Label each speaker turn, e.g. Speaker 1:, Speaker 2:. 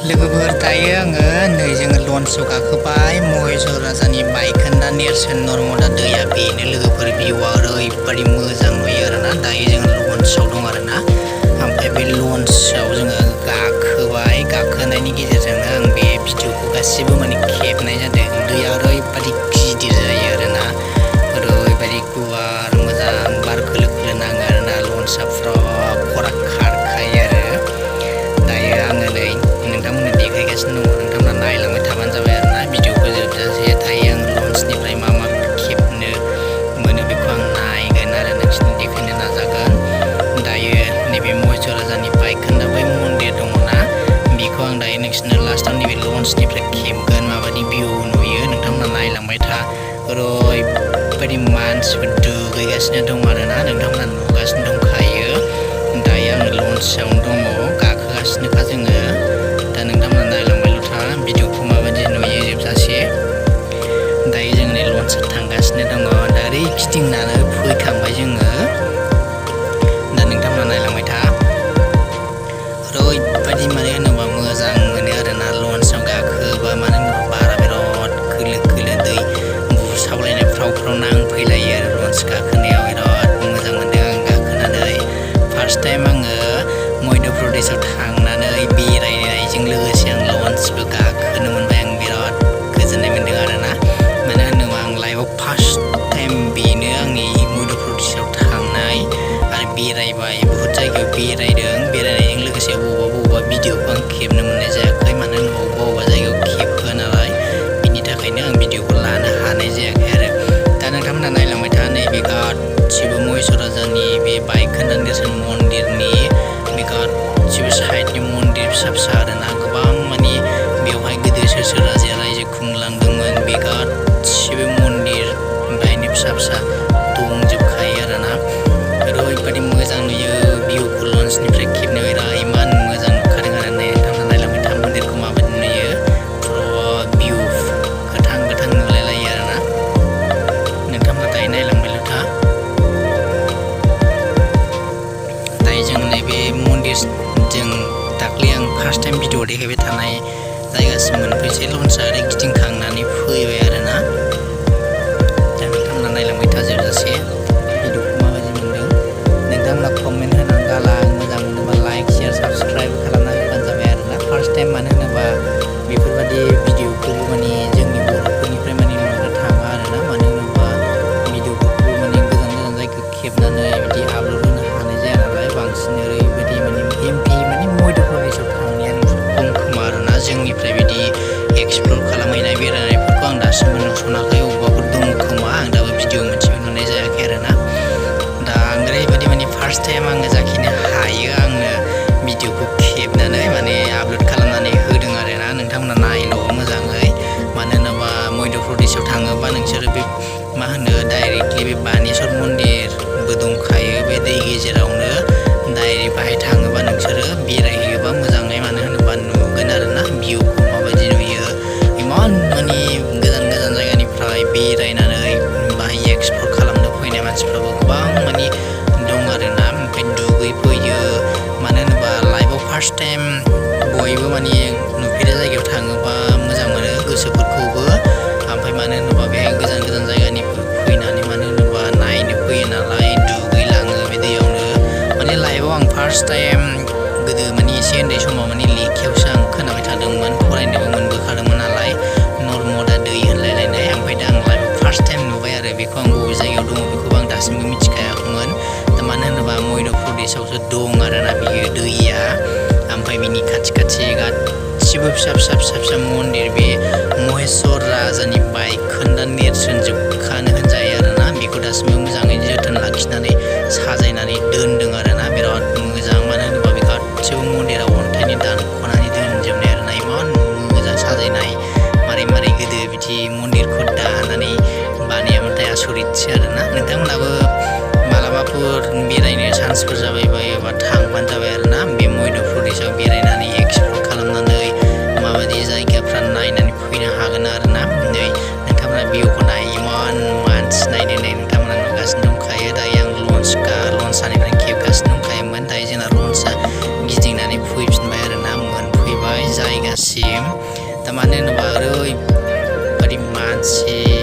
Speaker 1: लोगोफोर दायो आङो नै जोङो लन्चआव गाखोबाय महेश्वर राजानि बायखोन्दा नेरसोन नर्मदा दैया बेनो लोगोफोर भिउआ ओरैबायदि मोजां नुयो आरोना। दायो जोङो लन्चआव दं आरोना। ओमफ्राय बे लन्चआव जोङो गाखोबाय, गाखोनायनि गेजेरजोंनो आं बे भिडिअखौ गासिबो खेबनाय जादों। दैया ओरैबायदि गिदिर जायो आरोना, ओरैबायदि गुवार मोजां बार खोलो खोलो नाङो आरोना। लन्चआ फुरा खरा खारखायो आरो। दायो आङो नै नोंथांमोननो देखायगासिनो दङ, नोंथांमोना नायलांबाय थाबानो जाबाय आरोना भिडिअखौ जोबजासे। दायो आं लन्चनिफ्राय मा मा खेबनो मोनो बेखौ आं नायगोन आरो नोंसोरनो देखायनो नाजागोन। दायो नैबे महेश्वर राजानि बायखोन्दा बै मन्दिर दङना, बेखौ आं दायो नोंसोरनो लास्टआव नैबे लन्चनिफ्राय खेबगोन। माबायदि भिउ नुयो नोंथांमोना नायलांबाय था। ओरैबायदि मानसिफोर दुगैगासिनो दं आरोना, नोंथांमोना नुगासिनो दंखायो। दायो आङो लन्चआवनो दङ, गाखोगासिनोखा जोङो। दा नोंथांमोना नायलांबायल' था भिडिअखौ माबायदि नुयो जोबजासे। दायो जों नै लन्चआव थांगासिनो दङ। दा ओरै गिदिंनानै फैखांबाय जोङो। दा नोंथांमोना नायलांबाय था। ओरैबायदि होनोबा मोजां मोनो आरोना लन्चआव गाखोबा। मानो होनोबा बारा बिराद खोलो खोलो दै बुसावलायनाय फ्राव फ्राव नांफैलायो आरो लन्च गाखोनायाव। बिराद मोजां मोनदों आं गाखोनानै। फार्स्ट टाइम आङो मध्य प्रदेशआव थांनानै बेरायनायजों लोगोसे आं लन्चबो गाखोनो मोनबाय। आं बिराद गोजोननाय मोनदों आरोना। मानो होनोबा आं लाइफआव फार्स्ट टाइम बेनो आंनि मध्य प्रदेशआव थांनाय आरो बेरायबाय, बुहुद जायगायाव बेरायदों। बेरायनायजों लोगोसे बबावबा भिडिअखौ आं खेबनो मोननाय जायाखै, मानो होनोबा अबेबा जायगायाव खेबहोआ नालाय। बिनि थाखायनो आं भिडिअखौ लानो हानाय जायाखै आरो। दा नोंथांमोना नायलांबाय था, नैबे गासिबो महेश्वर राजानि बे बायखोन्दा नेरसोन मन्दिरनि बे गासिबो साइडनि मन्दिर फिसा फिसा आरोना। गोबां बेवहाय गोदो सोर सोर राजाया रायजो खुंलांदोंमोन, बे गासिबो मन्दिर बायनो फिसा फिसा दंजोबखायो आरोना। ओरैबायदि मोजां नुयो भिउखौ लन्चनिफ्राय खेबनो। इमान मोजां नुखादों आरो। नोंथांमोना नायलांबाय था मन्दिरखौ माबायदि नुयो। फुरा भिउ गोथां गोथां नुलायलायो आरोना। नोंथांमोना दायो नायलांबायल' था। दायो जों नैबे मन्दिरजों दाख्लै आं फार्स्ट टाइम भिडिअ देखायबाय थानाय जायगासिम मोनफैसै। लन्चआ ओरै गिदिंखांनानै फैबाय आरोना। दा नोंथांमोना नायलांबाय था जोबजासे। भिडिअखौ माबायदि मोनदों नोंथांमोना कमेन्ट होनानै गाला। मोजां मोनोबा लाइक शेयार साबस्क्राइब खालामना होबानो जाबाय आरोना। फार्स्ट टाइम मानो होनोबा बेफोरबायदि भिडिअखौबो जोंनि बर'फोरनिफ्राय नुनो थाङा आरोना। मानो होनोबा भिडिअफोरखौबो गोजान गोजान जायगायाव खेबनानै बिदि आपल'ड होनो हानाय जाया नालाय। बांसिन ओरैबायदि एमपि मध्य प्रदेशआव थांनायानो खम खोमा आरोना। जोंनिफ्राय बिदि एक्सप्लर खालामहैनाय बेरायनायफोरखौ आं दासिमबो नुसनाखै। अबेबाफोर दङ खोमा, आं दाबो भिडिअ मोनसेबो नुनाय जायाखै आरोना। दा आं ओरैबायदि फार्स्ट टाइम आङो जाखिनि हायो आङो भिडिअखौ खेबनानै आपल'ड खालामनानै होदों आरोना। नोंथांमोना नायल' मोजाङै। मानो होनोबा मध्य प्रदेशआव थाङोबा नोंसोरो बे डाइरेक्टलि बे बानेश्वर मन्दिरबो दंखायो बे दै गेजेरावनो। डाइरेक्ट बाहाय थाङोबा नोंसोरो बेरायहैयोबा मोजाङै, मानो होनोबा नुगोन आरोना भिउखौ माबायदि नुयो। इमान गोजान गोजान जायगानिफ्राय बेरायनानै बाहाय एक्सप्लर खालामनो फैनाय मानसिफ्राबो गोबां दं आरोना। ओमफ्राय दुगैफैयो। मानो होनोबा लाइफआव फार्स्ट टाइम बयबो नुफेरै जायगायाव थाङोबा मोजां मोनो गोसोफोरखौबो। ओमफ्राय मानो होनोबा बेहाय गोजान गोजान जायगानि फैनानै मानो होनोबा नायनो फैयो नालाय, दुगैलाङो बे दैयावनो। लाइफआव आं फार्स्ट टाइम गोदो एसे उन्दै समाव लेखायावसो आं खोनाबाय थादोंमोन, फरायनोबो मोनबोखादोंमोन नालाय, नर्मदा दै होनलायलायनाय। ओमफ्राय दा आं लाइफआव फार्स्ट टाइम नुबाय आरो बेखौ। आं बबे जायगायाव दङ बेखौबो आं दासिमबो मिथिखायाखैमोन। दा मानो होनोबा मध्य प्रदेशआवसो दं आरोना बियो दैया। ओमफ्राय बिनि खाथि खाथि गासिबो फिसा फिसा मन्दिर बे महेश्वर राजानि बायखोन्दा नेरसोन जोबखानो होनजायो आरोना। बेखौ दासिमबो मोजाङै जोथोन लाखिनानै साजायनानै दोनदों आरोना। बिराद मोजां। मानो होनोबा बे गासिबो मन्दिराव अन्थाइनि दानख'नानै दोनजोबनाय आरोना। इमान मोजां साजायनाय। मारै गोदो बिदि मन्दिरखौ दानानै बानायामोनथाय, आसरितसो आरोना। नोंथांमोनाबो मालाबाफोर बेरायनो चान्सफोर जाबाय बायोबा थांबानो जाबाय आरोना। बे मध्य प्रदेशआव बेरायनानै एक्सप्लर खालामनानै माबायदि जायगाफ्रा नायनानै फैनो हागोन आरोना। नै नोंथांमोना भिउखौ नाय, इमान मानसि नायनो। नै नोंथांमोना नुगासिनो दंखायो। दायो आं लन्च जानायनिफ्राय खेबगासिनो दंखायोमोन। दायो दा मानो होनोबा ओरैबायदि मानसि